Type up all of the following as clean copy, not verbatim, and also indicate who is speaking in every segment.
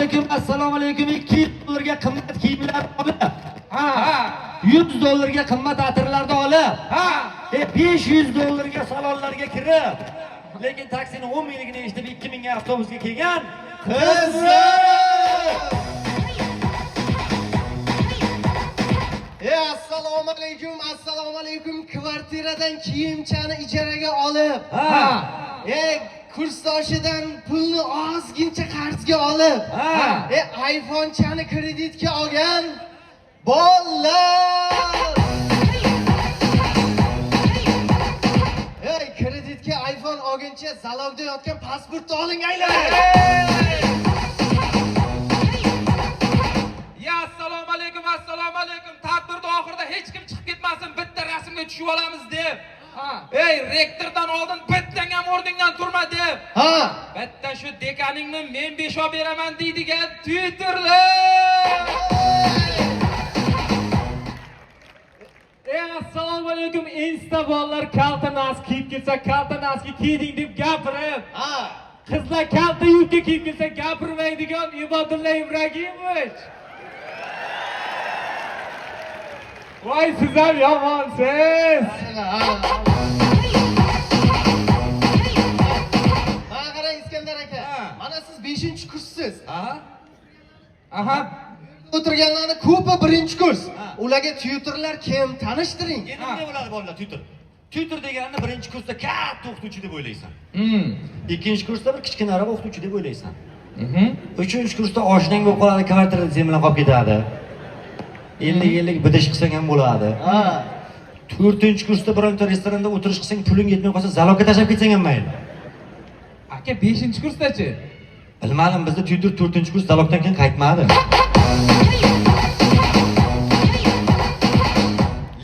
Speaker 1: alaykum, assalomu alaykum. 200 dollarga qimmat kiyimlar olib,
Speaker 2: Ha, ha,
Speaker 1: 100 dollarga qimmat atirlarni olib,
Speaker 2: ha.
Speaker 1: 500 dollarga salonlarga kirib, lekin taksini 10 mingligini eshitib 2000 ga avtobusga kelgan
Speaker 3: Qizlar! E, assalomu alaykum, assalomu alaykum. Kvartiradan kiyimchani ijaraga olib,
Speaker 1: Ha.
Speaker 3: e, kursdoshidan pulni ozgincha qarzga olib,
Speaker 1: Ha.
Speaker 3: e, iPhone'chani kreditga olgan bolalar! Ey, kreditga iPhone olguncha zalogda yotgan pasportni olingaylar!
Speaker 2: Ya assalomu alaykum, assalomu alaykum. Tadbirda oxirida hech kim chiqib ketmasin, bitta rasmga tushib olamiz deb.
Speaker 4: Ha.
Speaker 2: Ey, rektordan oldin bittang ham o'rningdan turma deb.
Speaker 3: Ha!
Speaker 2: Bitta shu dekaningni men beshov beraman deydigan Twitterlar.
Speaker 4: Ey, assalomu alaykum, insta bolalar kalta nas kiyib kelsa, kalta naski kiyding deb gapirib,
Speaker 3: Ha!
Speaker 4: qizlar kalta yubka kiyib kelsa gapirmaydigan Ibodulla Ibragimovich. Voy, siz ham yomonsiz.
Speaker 3: Mana qarang, Iskandar aka.
Speaker 1: Ha.
Speaker 3: Mana siz 5-kurssiz.
Speaker 1: Aha.
Speaker 2: Aha.
Speaker 3: O'tirganlarni ko'pi 1-kurs.
Speaker 1: Ha.
Speaker 3: Ularga tutorlar kim? Tanishtiring.
Speaker 1: Endi nima bo'ladi bolalar Twitter? Twitter deganini birinchi kursda katta o'qituvchi deb o'ylaysan. Ikkinchi kursda bir kichkinaroq o'qituvchi deb o'ylaysan. Uchinchi kursda oshnang bo'lib qoladi, kvartirada sen bilan qolib ketadi. 50-50 bidish qilsang ham bo'ladi.
Speaker 3: Ha.
Speaker 1: To'rtinchi kursda bironta restoranda o'tirish qilsang, puling yetmay qolsa, zalogga tashlab ketsang ham mayli.
Speaker 2: Aka, 5-kursdachi?
Speaker 1: Bilmadim, bizda Twitter 4-kurs zalogdan keyin qaytmadi.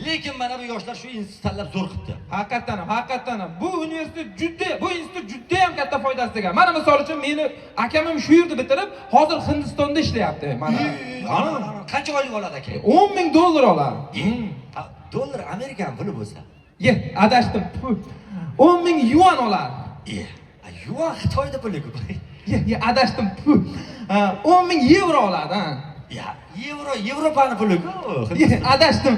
Speaker 1: Lekin mana bu yoshlar shu institut tanlab zo'r qilibdi.
Speaker 2: Haqiqatdan ham, haqiqatdan ham bu universitet juda, bu institut juda ham katta foydasi tegan. Mana misol uchun meni akam ham shu yerda bitirib, hozir Hindistonda ishlayapti. Mana
Speaker 1: Ana, ana, qancha oylik oladi aka?
Speaker 2: 10 ming dollar oladi.
Speaker 1: Ha, dollar Amerikan puli bo'lsa.
Speaker 2: Ye, adashdim. Tfu. 10 ming yuan oladi.
Speaker 1: E, yuan Xitoyda puli-ku.
Speaker 2: Ye, ye, adashdim. Tfu. Ha, 10 ming yevro oladi, ha.
Speaker 1: Ya, yevro Yevropani puli-ku.
Speaker 2: Ye, adashdim.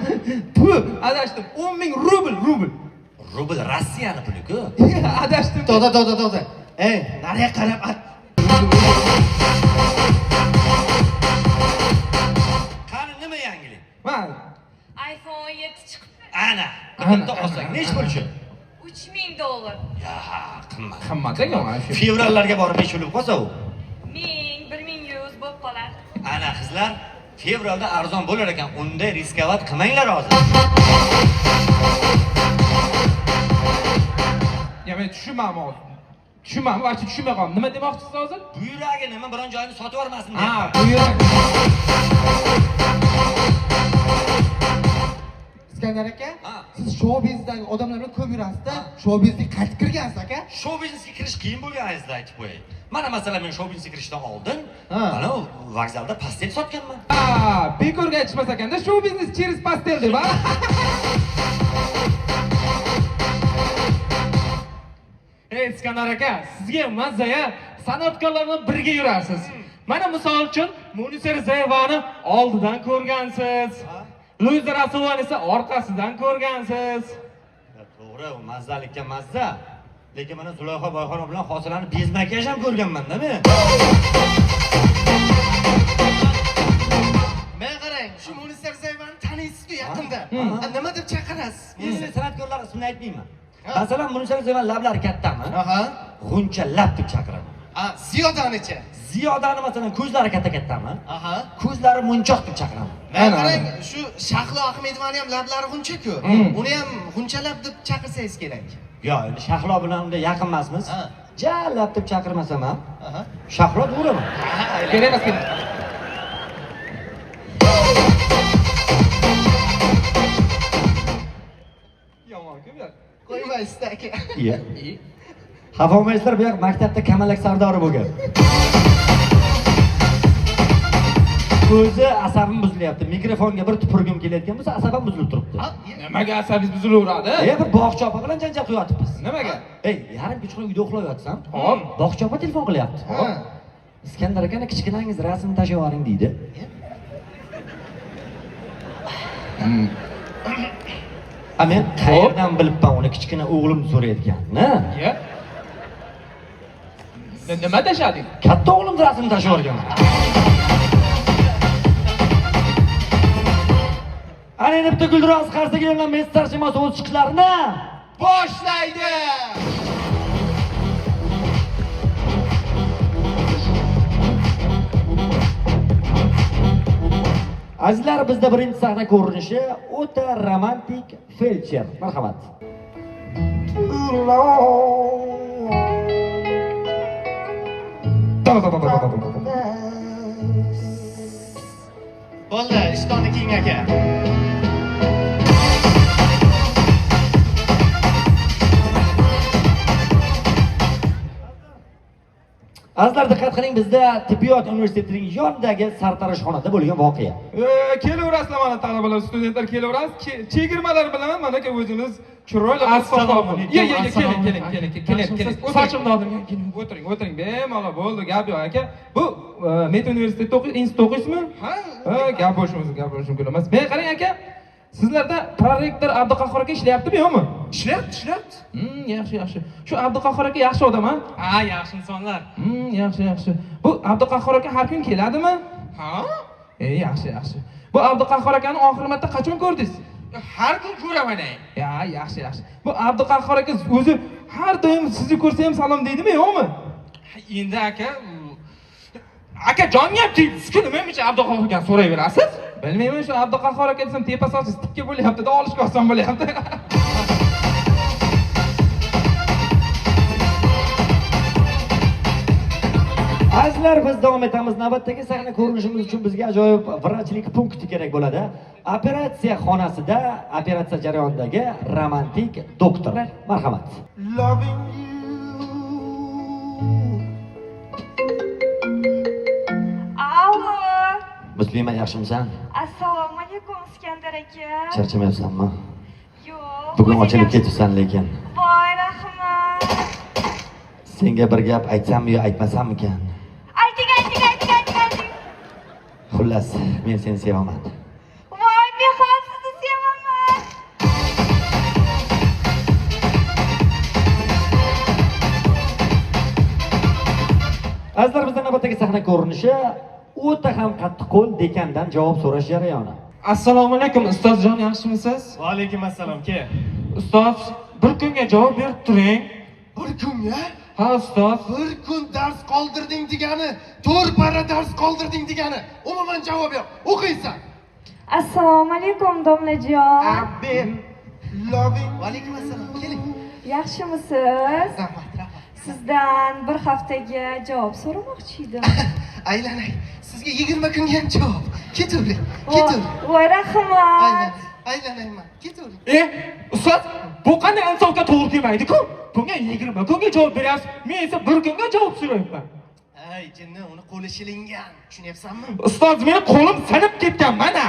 Speaker 2: Tfu, adashdim. 10 ming rubl, rubl.
Speaker 1: Rubl Rossiyani puli-ku.
Speaker 2: Ye, adashdim.
Speaker 3: To'xta, to'xta, to'xta. Ey, nariga qarab at.
Speaker 1: Qani nima yangilik?
Speaker 2: Mana
Speaker 5: iPhone 7 chiqibdi.
Speaker 1: Ana,
Speaker 2: Ana,
Speaker 1: bitta olsak nechi pul shu?
Speaker 5: 3000 dollar.
Speaker 1: Ya, qimmat.
Speaker 2: Qimmat ekan mana shu.
Speaker 1: Fevrallarga borib necha pul qolsa u?
Speaker 5: 1000, 1100 bo'lib qoladi.
Speaker 1: Ana qizlar, fevralda arzon bo'lar ekan, unday riskovat qilmanglar hozir.
Speaker 2: Ya men tushunmadim hozir. Tushunmadim, вообще tushunmay qoldim. Nima demoqchisiz hozir?
Speaker 1: Buyragi nima biron joyini sotib yubormasin
Speaker 2: Ha,
Speaker 1: deyapman.
Speaker 2: buyrak.
Speaker 3: Iskandar aka,
Speaker 1: Ha.
Speaker 3: siz shou biznesdagi odamlar bilan ko'p yurasiz-da, shou biznesga qaytib kirgansiz aka.
Speaker 1: Shou biznesga kirish qiyin bo'lgan, azizlar, aytib qo'yay. Mana masalan men shou biznesga kirishdan oldin
Speaker 3: Ha.
Speaker 1: mana vokzalda pastel sotganman.
Speaker 2: Ha, bekorga aytishmas ekanda, shou biznes через постель deb, ha?
Speaker 4: Ey, Iskandar aka, sizga mazza-ya, san'atkorlar bilan birga yurasiz. Mana misol uchun Munisa Rizayevani oldidan ko'rgansiz. Luiza Rasulovani esa orqasidan ko'rgansiz.
Speaker 1: Ya, to'g'ri, u mazzalikka mazza. Lekin mana Zulayho Boyxonova bilan Hosilani bez makiyaj ham ko'rganman-da men.
Speaker 3: Men qarang, shu Munisa Rizayevani taniysiz-ku yaqinda. Ha, nima deb chaqirasiz?
Speaker 1: Endi san'atkorlar ismini aytmayman.
Speaker 3: Ha.
Speaker 1: Masalan, Munisa Rizayevani lablari kattami?
Speaker 3: Aha.
Speaker 1: G'uncha lab deb chaqiraman.
Speaker 3: Ha, Ziyodanichi.
Speaker 1: Ziyodani masalan ko'zlari katta kattami?
Speaker 3: Aha.
Speaker 1: Ko'zlari munchoq deb chaqiraman.
Speaker 3: Men
Speaker 2: Ana,
Speaker 3: qarang, shu Shahlo Ahmedovani ham lablari g'uncha-ku. Uni ham g'uncha lab deb chaqirsangiz kerak.
Speaker 1: Yo, endi Shahlo bilan unday yaqin emasmiz.
Speaker 3: Ha.
Speaker 1: Ja lab deb chaqirmasam ham
Speaker 3: Aha.
Speaker 1: Shahlo deyveraman.
Speaker 2: Kerak emas, kerak. Yomon-ku bu yoq.
Speaker 3: Qo'ymaysiz aka.
Speaker 1: Iya. Xafa bo'lmaysizlar, bu yoq maktabda kamalak sardori bo'lgan. O'zi asabim buzilyapti. Mikrofonga bir tupurgim kelayotgan bo'lsa, asabim buzilib turibdi.
Speaker 3: Ha,
Speaker 2: Nimaga asabingiz buzilaveradi?
Speaker 1: E, bir bog'cha opa bilan janjal qilyapmiz.
Speaker 2: Nimaga?
Speaker 1: Ey, yarim kechqurun uyda uxlab yotsam,
Speaker 2: Hop.
Speaker 1: bog'cha opa telefon qilyapti.
Speaker 3: Ha.
Speaker 1: Iskandar akani kichkinangiz rasm tashlab yuboring deydi. A men qayerdan bilibman uni kichkina o'g'lim so'rayotganini?
Speaker 2: Ya. Nima tashlading?
Speaker 1: Katta o'g'lim rasm tashlab yuborgan. Ana endi bitta guldiroz qarsaga bilan mestar emas o'z chiqishlarini
Speaker 2: boshlaydi.
Speaker 1: Azizlar, bizda birinchi sahna ko'rinishi o'ta romantik feldsher. Marhamat.
Speaker 3: Bo'ldi, ishtonni kiying aka.
Speaker 1: Azizlar, diqqat qiling, bizda tibbiyot universitetining yonidagi sartaroshxonada bo'lgan voqea.
Speaker 2: Kelaverasizlar mana talabalar, studentlar kelaverasiz. Chegirmalar bilan mana aka o'zimiz chiroyli.
Speaker 4: Assalomu alaykum.
Speaker 2: Ye, ye, ye, keling, keling, keling, keling, keling.
Speaker 4: Sochimni oldim, keling.
Speaker 2: O'tiring, o'tiring, bemalol bo'ldi, gap yo'q aka. Bu Met universitetida o'qiy, institutda o'qiysizmi?
Speaker 4: Ha.
Speaker 2: Ha, gap bo'lishimiz, gap bo'lishi mumkin emas. Men qarang aka, sizlarda prorektor Abduqahhor aka ishlayaptimi, yo'qmi?
Speaker 4: Ishlayapti, ishlayapti.
Speaker 2: Yaxshi, yaxshi. Shu Abduqahhor aka yaxshi odam, ha?
Speaker 4: Ha, yaxshi insonlar.
Speaker 2: Yaxshi, yaxshi. Bu Abduqahhor aka har kun keladimi?
Speaker 4: Ha?
Speaker 2: Yaxshi, yaxshi. Bu Abduqahhor akani oxir marta qachon ko'rdingiz?
Speaker 4: Har kun ko'raman.
Speaker 2: Ya, yaxshi, yaxshi. Bu Abduqahhor aka o'zi har doim sizni ko'rsa ham salom deydimi, yo'qmi?
Speaker 4: Endi aka, aka jonga ham tegdingiz-ku, nima buncha Abduqahhor akani so'rayverasiz?
Speaker 2: Bilmayman, shu Abduqahhor aka desam tepa sochingiz tikka bo'lyapti-da, olishga oson bo'lyapti.
Speaker 1: Azizlar, biz davom etamiz. Navbatdagi sahna ko'rinishimiz uchun bizga ajoyib vrachlik punkti kerak bo'ladi. Operatsiya xonasida operatsiya jarayonidagi romantik doktor. Marhamat.
Speaker 3: Loving you.
Speaker 5: Allo.
Speaker 1: Muslima, yaxshimisan?
Speaker 5: Assalomu alaykum, Iskandar aka.
Speaker 1: Charchamayapsanmi?
Speaker 5: Yo'q.
Speaker 1: Bugun
Speaker 5: o'zing
Speaker 1: ochilib
Speaker 5: yaxshi-
Speaker 1: ketibsan lekin.
Speaker 5: Voy, rahmat.
Speaker 1: Senga bir gap aytsammi yo aytmasammikan?
Speaker 5: Ayting, ayting, ayting, ayting, ayting.
Speaker 1: Xullas, men seni sevaman.
Speaker 5: Voy, men ham sizni sevaman.
Speaker 1: Azizlar, bizda navbatdagi sahna ko'rinishi o'ta ham qattiqqo'l dekandan javob so'rash jarayoni.
Speaker 4: Assalomu alaykum, ustozjon, yaxshimisiz?
Speaker 3: Va alaykum assalom, ke.
Speaker 4: Ustoz, bir kunga javob berib turing.
Speaker 3: Bir kunga?
Speaker 4: Ha, ustoz.
Speaker 3: Bir kun dars qoldirding degani, 4 para dars qoldirding degani. Umuman javob yo'q. O'qiysan.
Speaker 5: Assalomu alaykum, domlajon.
Speaker 3: I've been loving. Va alaykum assalom. Keling.
Speaker 5: Yaxshimisiz?
Speaker 3: Rahmat, rahmat.
Speaker 5: Sizdan bir haftaga javob so'ramoqchi edim.
Speaker 3: Aylanay, sizga 20 kunga ham javob. Ketavering, ketavering.
Speaker 5: Voy, rahmat.
Speaker 3: Aylanay, aylanayman. Ketavering.
Speaker 4: Ustoz, bu qanday insofga to'g'ri kelmaydi-ku? Bunga 20 kunga javob beryapsiz, men esa bir kunga javob so'rayapman.
Speaker 3: Ay, jinni, uni qo'li shilingan. Tushunyapsanmi?
Speaker 4: Ustoz, meni qo'lim sinib ketgan mana.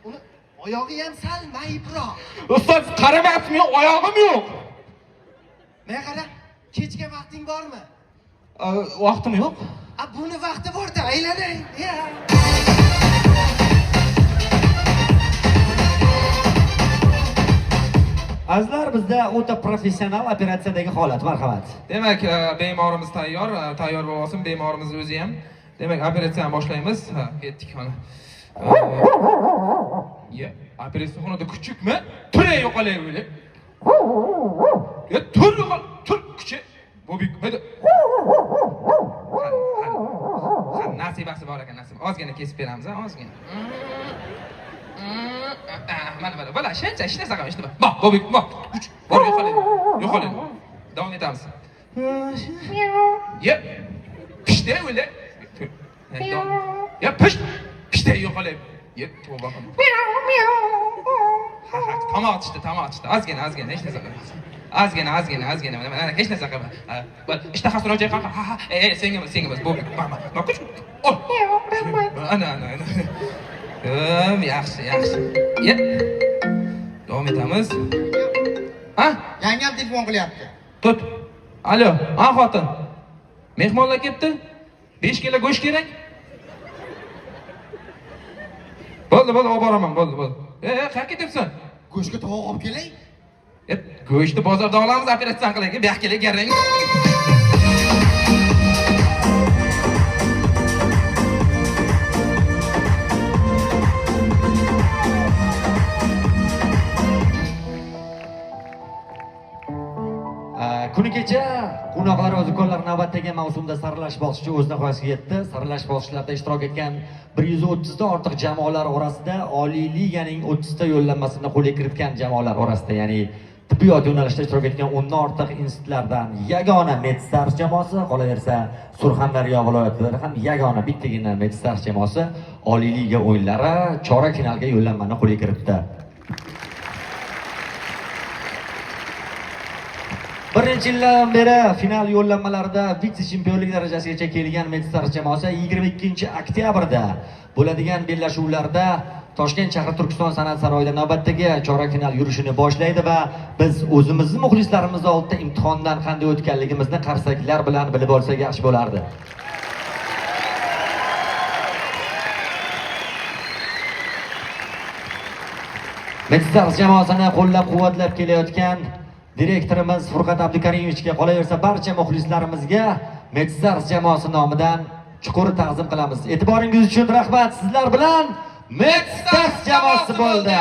Speaker 3: Uni oyog'i ham sal mayibroq.
Speaker 4: Ustoz, qaramayapsiz, meni oyog'im yo'q.
Speaker 3: Menga qara, kechga vaqting bormi?
Speaker 4: Vaqtim yo'q.
Speaker 3: A, buni vaqti borda, aylanay. Ya.
Speaker 1: Azizlar, bizda o'ta professional operatsiyadagi holat. Marhamat.
Speaker 2: Demak, bemorimiz tayyor, tayyor bo'lib olsin, bemorimiz o'zi ham. Demak, operatsiyani boshlaymiz. Ha, ketdik mana. Ya, operatsiya xonada kuchukmi? Tur ey, yo'qolay o'ylab. Ya, tur yo'qol, tur kuchi. Bobik, hayda. Ha, nasibasi bor ekan, nasib. Ozgina kesib beramiz, ha, ozgina. Mana, mana, bola, shuncha hech narsa qilma, hech nima. Bor, Bobik, bor. Uch, bor, yo'qol endi. Yo'qol endi. Davom etamiz. Ya, pishdi o'yla. Ya, pisht, pishdi yo'qol. Ya, tavba qildim. Ha, ha, tomoq tushdi, tomoq tushdi. Ozgina, ozgina, hech narsa qilma. Ozgina, ozgina, ozgina, mana, mana, hech narsa qilma. Ha, bo'l, ishtahasi ro'jay qaqa. Ha, ha, ey, senga emas, senga emas. Bobik, ma, ma, ma, kuch. Ol. Ana, ana, ana. Yaxshi, yaxshi. Ya. Davom etamiz. Ha?
Speaker 3: Yangam telefon qilyapti.
Speaker 2: Tut. Alo, ha xotin. Mehmonlar kelibdi. 5 kilo go'sht kerak. Bo'ldi, bo'ldi, olib boraman, bo'ldi, bo'ldi. Qayerga ketyapsan?
Speaker 3: Go'shtga tovoq olib kelay.
Speaker 2: Go'shtni bozorda olamiz, operatsiya qilaylik. Bu yoqqa keling, garang.
Speaker 1: Kuni kecha qo'noqlar va do'konlar navbatdagi mavsumda saralash bosqichi o'z nihoyasiga yetdi. Saralash bosqichlarida ishtirok etgan 130 dan ortiq jamoalar orasida Oliy liganing 30 ta yo'llanmasini qo'lga kiritgan jamoalar orasida, ya'ni tibbiyot yo'nalishida ishtirok etgan 10 dan ortiq institutlardan yagona MedStars jamoasi, qolaversa Surxondaryo viloyatida ham yagona bittagina MedStars jamoasi Oliy liga o'yinlari chorak finalga yo'llanmani qo'lga kiritdi. Bir necha yildan beri final yo'llanmalarida vitse-chempionlik darajasigacha kelgan MedStars jamoasi 22-oktyabrda bo'ladigan bellashuvlarda Toshkent shahri Turkiston san'at saroyida navbatdagi chorak final yurishini boshlaydi va biz o'zimizni muxlislarimiz oldida imtihondan qanday o'tganligimizni qarsaklar bilan bilib olsak yaxshi bo'lardi. MedStars jamoasini qo'llab-quvvatlab kelayotgan direktorimiz Furqat Abdukarimovichga, qolaversa barcha muxlislarimizga MedStars jamoasi nomidan chuqur ta'zim qilamiz. E'tiboringiz uchun rahmat. Sizlar bilan MedStars jamoasi bo'ldi.